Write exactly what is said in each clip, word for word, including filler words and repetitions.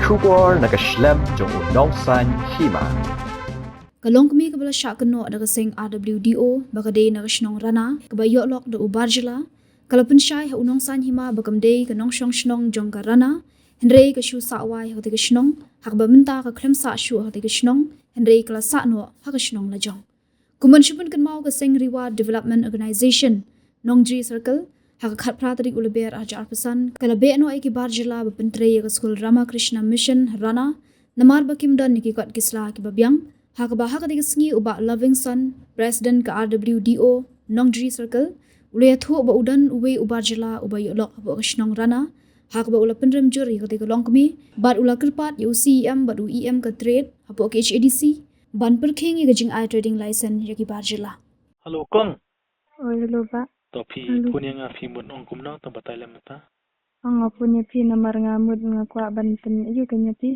Khubor na ka shlem jong u Nongsaiñ Hima. Ka longkmie kaba la shah kynnoh da ka seng R W D O ba ka dei na ka shnong Rana kaba ïoh lok da u bar jylla, ka la pynshai ha u Nongsaiñ Hima ba kam dei ka nongshong shnong jong ka Rana, hynrei ka shu sah wai ha katei ka shnong, ha kaba mynta ka khlem sah shuh ha katei ka shnong, hynrei ka la sah noh ha ka shnong lajong. Kumban shu pynkynmaw, ka seng Ri War Development Organisation, Nongjri Circle, ha ka khatphra tarik u Lber arhajar arphew san, ka la beh noh ïa ki bar jylla ba pyntrei ïa ka skul Ramakrishna Mission, Rana, namar ba kim don ïa ki kot ki sla kiba biang, ha kaba ha katei ka sngi u Bah Lovingson, President ka R W D O, Nongjri Circle, u la ïathuh ba u don uwei u bar jylla uba ïoh lok hapoh ka shnong Rana, ha kaba u la pynrem jur ïa katei ka longkmie, bad u la kyrpad ïa u C E M bad u E M ka Trade, hapoh ka H A D C, ban pyrkhing ïa ka jingai trading license ïa ki bar jylla. Hello, Kong. Oi, hello, Bah. To phi Hello. Phone ïa nga, phi mut ong kumno, to batai lem mynta. Nga phone ïa phi namar nga mut nga kwah ban pyn-, ïa ka ïa phi.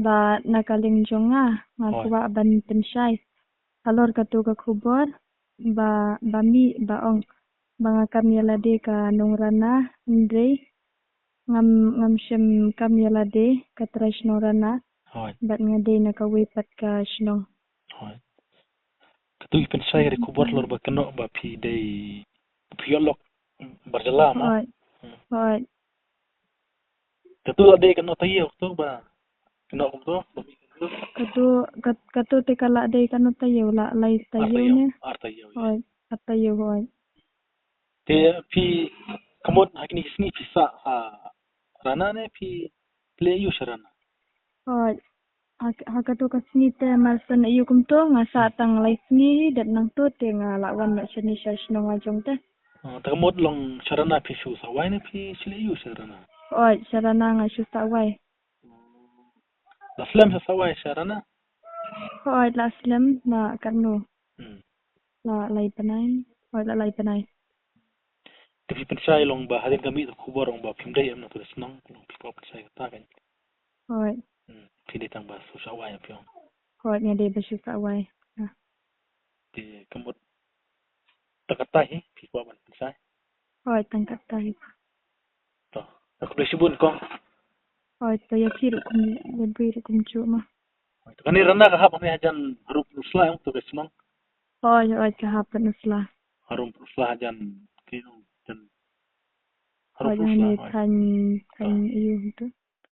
Ba na ka liang jong nga, nga Hoi. Kwah ban pynshai halor kato ka khubor ba, ba mih ba ong ba nga kam ïa lade ka nong Rana, hynrei ngam, ngam shym kam ïa lade ka trai shnong Rana. Hoi. Bad nga dei na kawei pat ka shnong. Hoi. Kato i pynshai ka dei khubor halor ba kynnoh ba phi dei, phi ïoh lok bar jylla mo. Hoi. Hmm. Hoi. Kato la dei kano taïew kato ba kynnoh kumto ba mih kumto? Kato, kat-, kato te ka la dei kano taïew, la lai Ar taïew taïew, ne? Ar taïew, ïa. Hoi, ar taïew, hoi. Te phi, ka mut ha kine ki sngi phi sah ha Rana ne phi, phi leit aiu sha Rana? Hoi. Ha, ha kato ka sngi te mar shu aiu kumto nga sah tang lai sngi, dep nangto te nga la wan noh shane sha shnong la jong te. Oh, te ka mut long sha Rana phi shu sah wai ne phi shu leit aiu sha Rana? Hoi, sha Rana nga shu sah wai. La slem sha sah wai sha Rana? Hoi, la slem, la katno. Hmm. La lai bnai, hoi, la lai bnai. Te phi pynshai long ba hadien ka mih ka khubor ong ba phim dei em na tu shnong, long phi kwah pynshai kata kan. Hoi. Hmm, phi dei tang ba shu sah wai phi ong. Hoi, nga dei ba shu sah wai. Ah. Te ka mut tang kata hi phi kwah ban pynshai? Hoi, tang kata hi. To, khublei shibun Kong. Hoi, to ïa phi ruh kum, ïa phi ruh kumjuh mo. Hoi, to kane Rana ka hap hangne hajan Harum Pynusla ong to ka shnong. Hoi, hoi, ka hap Pynusla. Harum Pynusla hajan, kane ong, jan Harum Hoi, Pynusla, hangne hoi. Thaiñ, thaiñ To. Aiu to.